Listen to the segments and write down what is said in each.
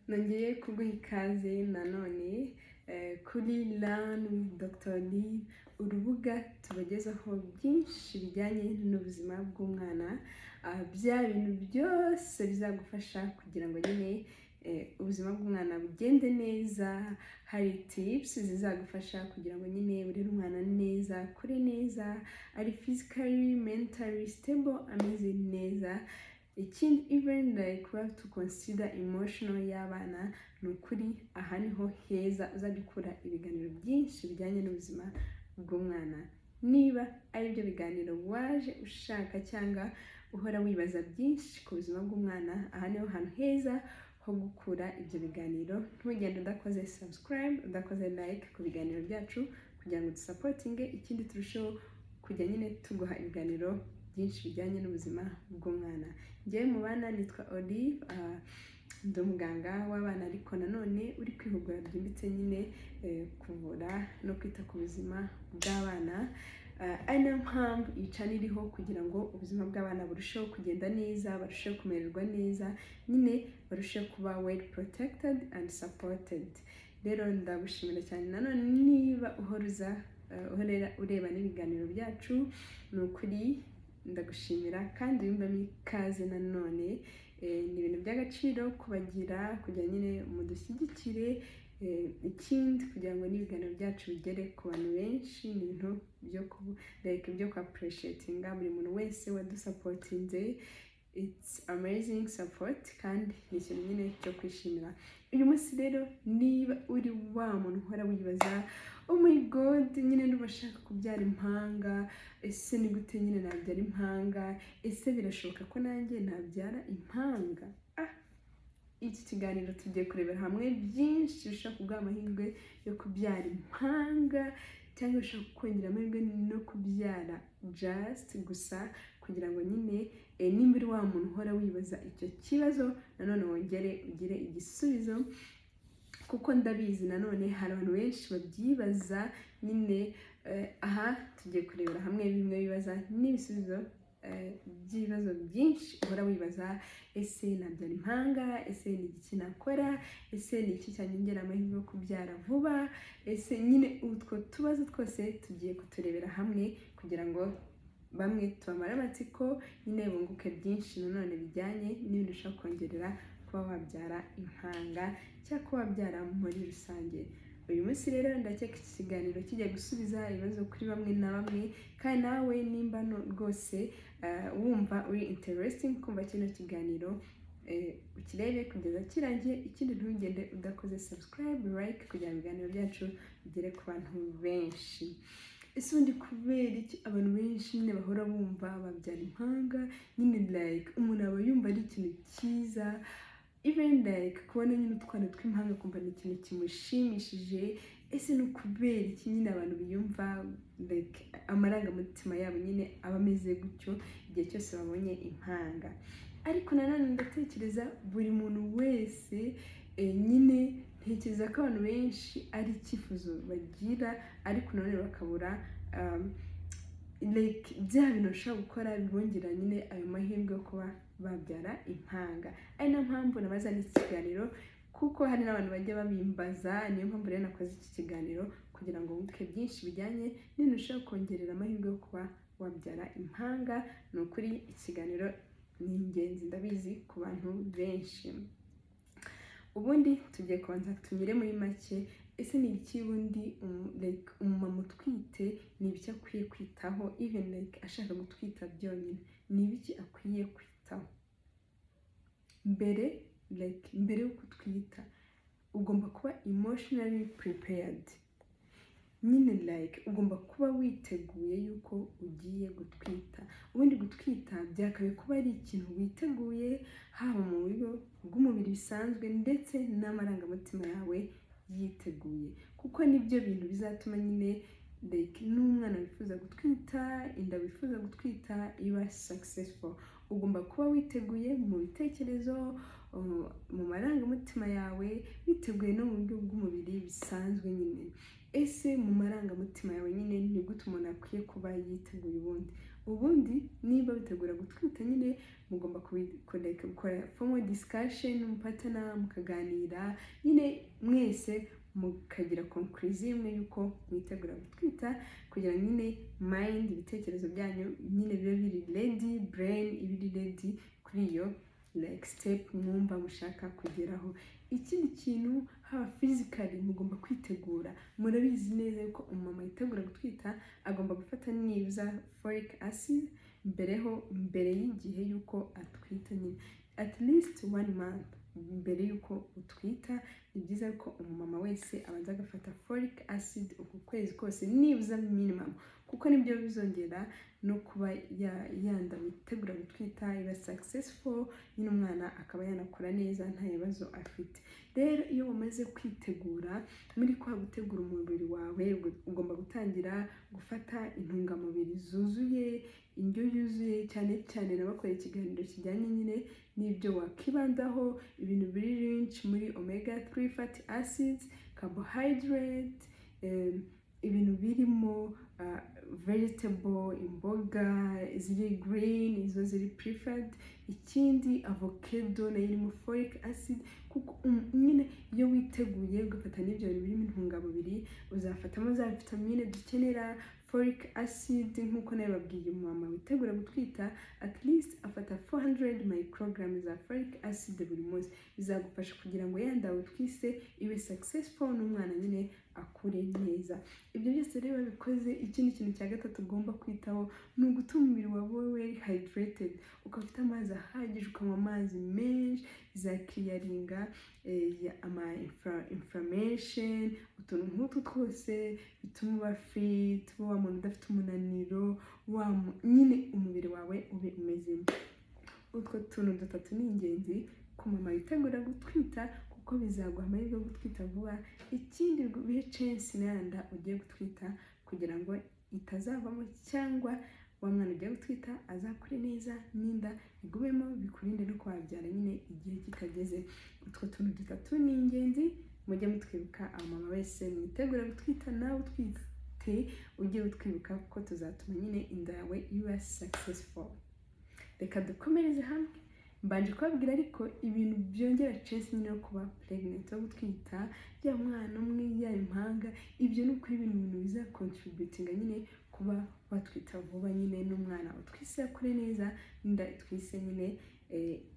Nongeye kuguha ikaze nanone kuri Learn with Dr. Lee, urubuga tubagezaho byinshi bijyanye n'ubuzima bw'umwana, bya bintu byose bizagufasha kugira ngo nyine ubuzima bw'umwana bugende neza. Hari tips zizagufasha kugira ngo nyine urere umwana neza, akure neza, ari physically, mentally stable, ameze neza. Ikindi, even like we have to consider emotional y'abana. Ni ukuri aha niho heza uzajya ukura ibiganiro byinshi bijyanye n'ubuzima bw'umwana. Niba ari byo biganiro waje ushaka cyangwa uhora wibaza byinshi ku buzima bw'umwana, aha niho hantu heza ho gukura ibyo biganiro. Ntugende udakoze subscribe, udakoze like ku biganiro byacu, kugira ngo dusupportinge, ikindi turusheho kujya nyine tuguha ibiganiro byinshi bijyanye n'ubuzima bw'umwana. Njyewe mu bana nitwa Olive, ndi umuganga w'abana, ariko nanone uri kwihugura byimbitse nyine kuvura no kwita ku buzima bw'abana. Ari nayo mpamvu iyi channel iriho, kugira ngo ubuzima bw'abana burusheho kugenda neza, barusheho kumererwa neza nyine, barusheho kuba well protected and supported. Rero ndagushimira cyane nanone niba uhora uza uhora ureba n'ibiganiro byacu. Ni ukuri ndagushimira kandi wiyumvemo ikaze nanone. Ni ibintu by'agaciro kubagira kugira nyine mudushyigikire, ikindi kugira ngo n'ibiganiro byacu bigere ku bantu benshi. Ni ibintu byo ku like byo ku appreciatinga buri muntu wese wadusupportinze. It's amazing support kandi ni ikintu nyine cyo kwishimira. Uyu munsi rero, niba uri wa muntu uhora wibaza: "Oh my God, nyine ndumva ashaka kubyara impanga, ese ni gute nyine nabyara impanga? Ese birashoboka ko nanjye nabyara impanga?" Iki kiganiro tugiye kurebera hamwe byinshi bishobora kuguha amahirwe yo kubyara impanga cyangwa bishobora kukongera amahirwe no kubyara just gusa, kugira ngo nyine nimba uri wa muntu uhora wibaza icyo kibazo, nanone wongere ugire igisubizo, kuko ndabizi nanone hari abantu benshi babyibaza nyine. Aha tugiye kurebera hamwe bimwe bibaza n'ibisubizo by'ibibazo byinshi uhora wibaza: ese nabyara impanga? Ese ni iki nakora? Ese ni iki cyanyongera amahirwe yo kubyara vuba? Ese nyine utwo tubazo twose tugiye kuturebera hamwe, kugira ngo bamwe tubamare amatsiko nyine, bunguke byinshi nanone bijyanye n'ibintu ushobora kongerera kuba wabyara impanga cyangwa kuba wabyara muri rusange. Uyu munsi rero ndakeka iki kiganiro kijya gusubiza ibibazo kuri bamwe na bamwe. Kandi nawe nimba rwose wumva uri interesting kumva kino kiganiro, ukirebe kugeza kirangiye. Ikindi, ntugende udakoze subscribe, like, kugira ngo ibiganiro byacu bigere ku bantu benshi. Ese ubundi kubera iki abantu benshi nyine bahora bumva babyara impanga? Nyine like umuntu aba yumva ari ikintu cyiza, even like kubona nyine utwana tw'impanga, kumva ni ikintu kimushimishije. Ese ni ukubera iki nyine abantu biyumva like amarangamutima yabo nyine aba ameze gutyo igihe cyose babonye impanga? Ariko nanone ndatekereza buri muntu wese, nyine ntekereza ko abantu benshi ari icyifuzo bagira, ariko nanone bakabura like bya bintu bashobora gukora bibongera nyine ayo mahirwe yo kuba babyara impanga. Ari nayo mpamvu nabazaniye iki kiganiro, kuko hari n'abantu bajya babimbaza. Niyo mpamvu rero nakoze iki kiganiro, kugira ngo wunguke byinshi bijyanye n'ibintu bishobora kongerera amahirwe yo kuba wabyara impanga. Ni ukuri ikiganiro ni ingenzi, ndabizi, ku bantu benshi. Ubundi tugiye kubanza tunyure muri make: ese ni ibiki ubundi like umumama utwite, ni ibiki akwiye kwitaho? Even like ashaka gutwita byonyine, ni ibiki akwiye kwitaho mbere? Like mbere y'uko utwita, ugomba kuba emotionally prepared nyine, like ugomba kuba witeguye yuko ugiye gutwita. Ubundi gutwita byakabaye kuba ari ikintu witeguye, haba mu buryo bw'umubiri bisanzwe ndetse n'amarangamutima yawe yiteguye, kuko nibyo bintu bizatuma nyine like n'umwana wifuza gutwita, inda wifuza gutwita iba successful. Ugomba kuba witeguye mu bitekerezo, mu marangamutima yawe, witeguye no mu buryo bw'umubiri bisanzwe nyine. Ese mu marangamutima yawe nyine ni gute umuntu akwiye kuba yiteguye? Ubundi Ubundi niba bitegura gutwita nyine, mugomba gukora formal discussion n'umupartner, mukaganira nyine mwese, mukagira conclusion imwe y'uko mwitegura gutwita, kugira ngo nyine mind, ibitekerezo byanyu nyine bibe biri ready, brain ibe iri ready kuri iyo like step mwumva mushaka kugeraho. Ikindi kintu, haba physically mugomba kwitegura. Murabizi neza yuko umumama yitegura gutwita agomba gufata nibuza folic acid mbereho, mbere y'igihe y'uko atwita nyine, at least one month mbere y'uko utwita. Ni byiza ko umumama wese abanza agafata folic acid uku kwezi kose nibuza, minimum, kuko nibyo bizongera no kuba yanda witegura gutwita iba successful nyine, umwana akaba yanakura neza nta bibazo afite. Rero iyo wamaze kwitegura, muri kwa gutegura umubiri wawe, ugomba gutangira gufata intungamubiri zuzuye, indyo yuzuye. Cyane cyane nabakora ikiganiro kijyanye nyine n'ibyo wakibandaho, ibintu biri rich muri omega 3 fatty acids, carbohydrate, ibintu birimo vegetable, imboga ziri green, izo ziri preferred. Ikindi, avocado nayo irimo folic acid, kuko nyine iyo witeguye ugafata n'ibyo bintu birimo intungamubiri, uzafatamo za vitamine dukenera, folic acid. Nk'uko nawe babwiye, umumama witegura gutwita at least afata 400 microgram za folic acid buri munsi. Bizagufasha kugira ngo yanda utwise ibe successful n'umwana nyine akure neza. Ibyo byose rero babikoze. Ikindi kintu cya gatatu ugomba kwitaho ni ugutuma umubiri wawe well hydrated, ukaba ufite amazi ahagije, ukanywa amazi menshi. Bizaclearinga ama inflammation, utuntu nk'utu twose bituma uba fit, uba wa muntu udafite umunaniro, nyine umubiri wawe ube umeze. Utwo tuntu dutatu ni ingenzi ku mama witegura gutwita, kuko bizaguha amahirwe yo gutwita vuba. Ikindi, bihe chance n'yanda ugiye gutwita kugira ngo itazavamo, cyangwa wa mwana ugiye gutwita azakure neza n'inda igumemo, bikurinde no kubabyara nyine igihe kitageze. Utwo tuntu dutatu ni ingenzi, mujye mutwibuka. Abamama wese mwitegura gutwita, nawe utwite ujye utwibuka, kuko tuzatuma nyine inda yawe iba successful. Reka dukomereze hamwe. Mbanje kubabwira ariko ibintu byongera chance nyine yo kuba pregnant, yo gutwita, yaba umwana umwe, yaba impanga. Ibyo ni ukuri ibintu bizacontributinga nyine kuba watwita vuba nyine, n'umwana utwise akure neza, inda itwise nyine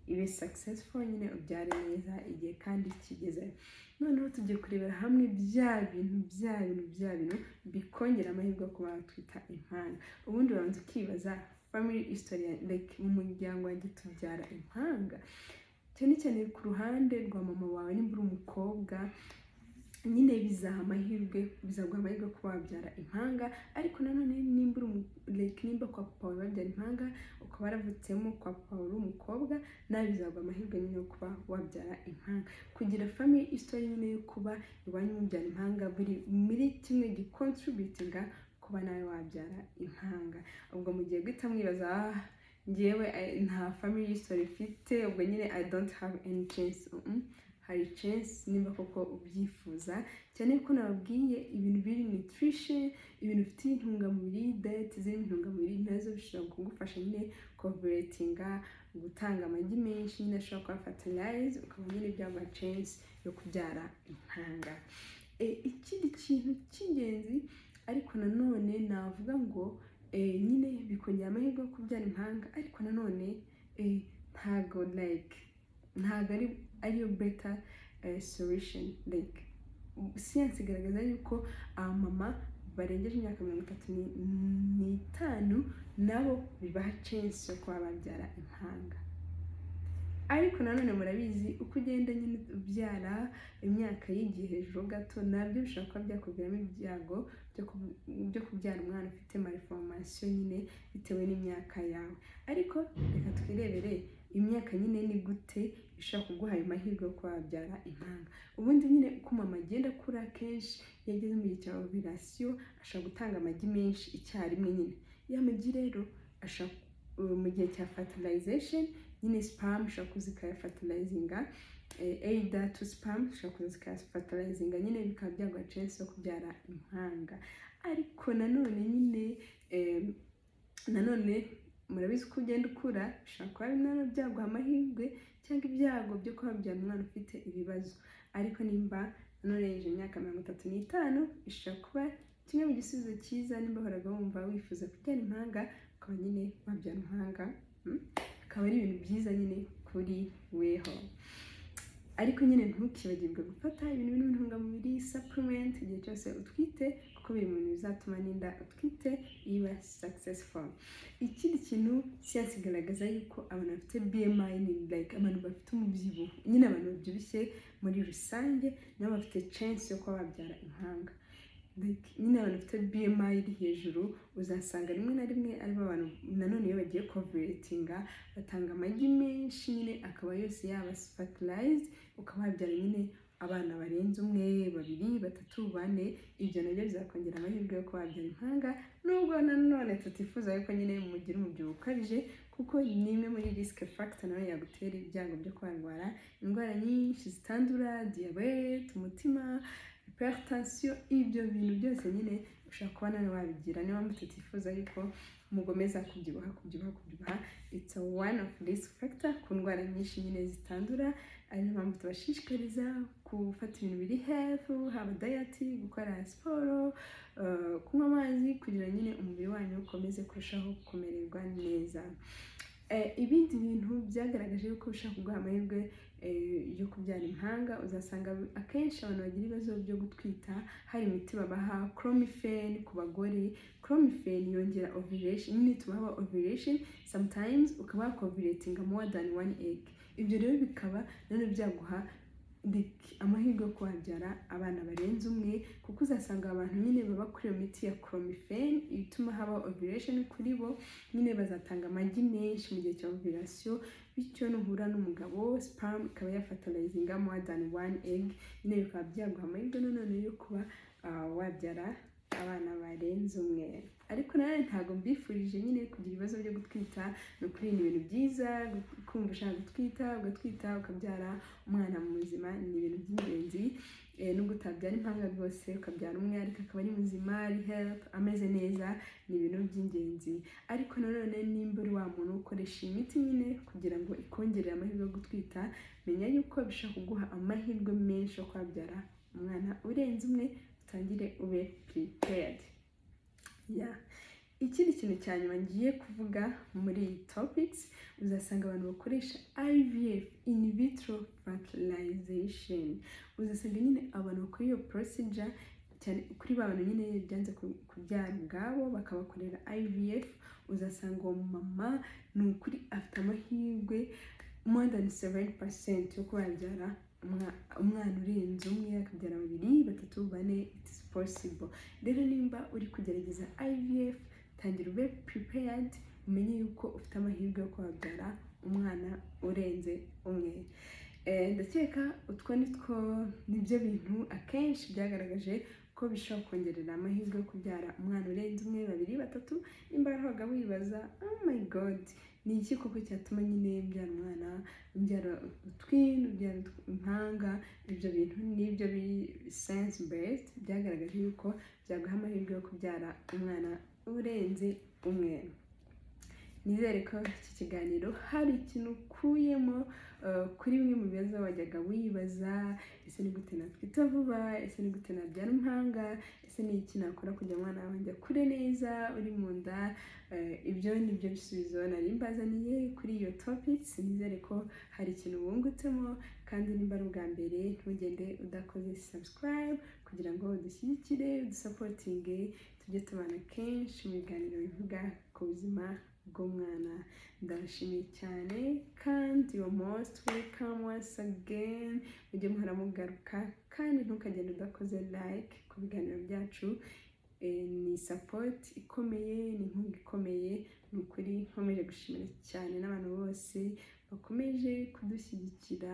ibe successful nyine, ubyare neza igihe kandi kigeze. Noneho tugiye kurebera hamwe bya bintu bikongera amahirwe yo kuba watwita impanga. Ubundi urabanza ukibaza family history, like mu muryango wanjye tubyara impanga? Cyane cyane ku ruhande rwa mama wawe, nimba uri umukobwa nyine, bizaha amahirwe, bizaguha amahirwe kuba wabyara impanga. Ariko nanone nimba uri like nimba kwa papa wawe babyara impanga, ukaba waravutsemo kwa papa wawe uri umukobwa, nawe bizaguha amahirwe nyine yo kuba wabyara impanga. Kugira family history nyine yo kuba iwanyu mubyara impanga biri muri kimwe gicontributinga kuba nawe wabyara impanga. Ubwo mugiye guhita mwibaza: "Ah, njyewe nta family history mfite, ubwo nyine I don't have any chance." Hari chance nimba koko ubyifuza, cyane ko nababwiye ibintu biri nutrition, ibintu bifite intungamubiri, diet zirimo intungamubiri nazo bishobora kugufasha nyine kovulatinga, gutanga amagi menshi nyine ashobora kuba fertilize, ukaba nyine byaguha chance yo kubyara impanga. Ikindi kintu cy'ingenzi ariko nanone navuga ngo nyine bikongera amahirwe yo kubyara impanga, ariko nanone ntago like ntago ari ariyo better solution. Like siyansi igaragaza yuko abamama barengeje imyaka 35 nabo bibaha chance yo kuba babyara impanga. Ariko nanone murabizi, uko ugenda nyine ubyara, imyaka yigiye hejuru gato, nabyo bishobora kuba byakuviramo ibyago byo kubyara umwana ufite malformation nyine, bitewe n'imyaka yawe. Ariko reka twirebere imyaka nyine ni gute ishobora kuguha ayo mahirwe yo kuba wabyara impanga. Ubundi nyine uko mama agenda akura, kenshi iyo ageze mu gihe cya ovulation ashobora gutanga amagi menshi icyarimwe nyine. Ya magi rero ashobora mu gihe cya fertilization nyine, sperm ishobora kuza ikayafertilizinga, either two sperm ishobora kuza ikayafertilizinga nyine, bikaba byaguha chance yo kubyara impanga. Ariko nanone nyine Nanone murabizi ko ugenda ukura, bishobora kuba nanone byaguha amahirwe cyangwa ibyago byo kuba wabyara umwana ufite ibibazo. Ariko nimba nanone urengeje imyaka 35, bishobora kuba kimwe mu gisubizo cyiza nimba wahoraga wumva wifuza kubyara impanga, ukaba nyine wabyara impanga, Akaba ari ibintu byiza nyine kuri weho. Ariko nyine ntukibagirwe gufata ibintu birimo intungamubiri, supplement, igihe cyose utwite, kuko biri mu bintu bizatuma n'inda utwite iba successful. Ikindi kintu, siyansi igaragaza yuko abantu bafite BMI ni like abantu bafite umubyibuho nyine, abantu babyibushye muri rusange nabo bafite chance yo kuba babyara impanga. Like nyine abantu bafite BMI iri hejuru, uzasanga rimwe na rimwe aribo bantu nanone iyo bagiye kovulatinga batanga amagi menshi nyine, akaba yose yaba fertilized, ukaba wabyara nyine abana barenze umwe, babiri, batatu, bane. Ibyo nabyo bizakongera amahirwe yo kuba wabyara impanga, nubwo nanone tutifuza yuko nyine mugira umubyibuho ukabije, kuko ni imwe muri risk factor nawe yagutera ibyago byo kwarwara indwara nyinshi zitandura, diyabete, umutima, hypertension. Ibyo bintu byose nyine ushobora kuba nawe wabigira. Niyo mpamvu tutifuza yuko mugomeza kubyibuha, kubyibuha, kubyibuha. It's a one of risk factor ku ndwara nyinshi nyine zitandura. Ari niyo mpamvu tubashishikariza gufata ibintu biri health, haba diet, gukora siporo, kunywa amazi, kugira nyine umubiri wanyu ukomeze kurushaho kumererwa neza. Ibindi bintu byagaragaje yuko bishobora kuguha amahirwe yo kubyara impanga, uzasanga akenshi abantu bagira ibibazo byo gutwita hari imiti babaha, clomiphene ku bagore. Clomiphene yongera ovulation nyine, ituma haba ovulation, sometimes ukaba wakovulatinga more than one egg. Ibyo rero bikaba nanone byaguha like amahirwe yo kuhabyara abana barenze umwe, kuko uzasanga abantu nyine baba kuri iyo miti ya clomiphene ituma haba ovulation kuri bo, nyine bazatanga amagi menshi mu gihe cya ovulation. Bityo nuhura n'umugabo, sperm ikaba yafertilizinga more than one egg nyine, bikaba byaguha amahirwe nanone yo kuba wabyara abana barenze umwe. Ariko nanone ntabwo mbifurije nyine kugira ibibazo byo gutwita. Ni ukuri ni ibintu byiza kumva ushaka gutwita, ugatwita, ukabyara umwana muzima, ni ibintu by'ingenzi. Nubwo utabyara impanga rwose, ukabyara umwe ariko akaba ari muzima, ari health, ameze neza, ni ibintu by'ingenzi. Ariko nanone nimba uri wa muntu ukoresha imiti nyine kugira ngo ikongerere amahirwe yo gutwita, menya yuko bishobora kuguha amahirwe menshi yo kwabyara umwana urenze umwe, utangire ube prepared. Yeah. Ikindi kintu cya nyuma ngiye kuvuga muri iyi topics, uzasanga abantu bakoresha IVF, in vitro fertilization, uzasanga nyine abantu bakora iyo procedure cyane kuri ba bantu nyine byanze kubyara ubwabo bakabakorera IVF, uzasanga uwo mama ni ukuri afite amahirwe more than 7% yo kuba yabyara umwana urenze umwe, akabyara babiri, batatu, bane. It is possible. Rero nimba uri kugerageza IVF, tangira ube prepared, umenye yuko ufite amahirwe yo kubabyara umwana urenze umwe. Ndakeka utwo ni two, nibyo bintu akenshi byagaragaje ko bishobora kongerera amahirwe yo kubyara umwana urenze umwe, babiri, batatu. Nimba wahoraga wibaza: "Oh my God, ni iki koko cyatuma nyine mbyara umwana, mbyara utwin, mbyara impanga?" Ibyo bintu nibyo biri science based byagaragaje yuko byaguha amahirwe yo kubyara umwana urenze umwe. Nizere ko iki kiganiro hari ikintu ukuyemo kuri bimwe mu bibazo wajyaga wibaza: ese ni gute natwita vuba? Ese ni gute nabyara impanga? Ese ni iki nakora kugira umwana wanjye akure neza uri mu nda? Ibyo ni byo bisubizo nari mbazaniye kuri iyo topics. Nizere ko hari ikintu wungutsemo. Kandi nimba ari ubwa mbere, ntugende udakoze subscribe kugira ngo udushyigikire, udusapotinge, tujye tubana kenshi mu biganiro bivuga ku buzima bw'umwana. Ndabashimiye cyane kandi you most welcome once again. Mujye muhora mugaruka, kandi ntukagende udakoze like ku biganiro byacu. Ni support ikomeye, ni inkunga ikomeye. Ni ukuri nkomeje gushimira cyane n'abantu bose bakomeje kudushyigikira,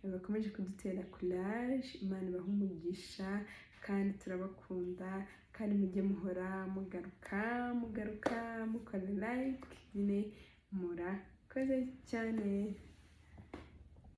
bakomeje kudutera courage. Imana ibahe umugisha kandi turabakunda, kandi mujye muhora mugaruka, mugaruka mukora like nyine. Murakoze cyane.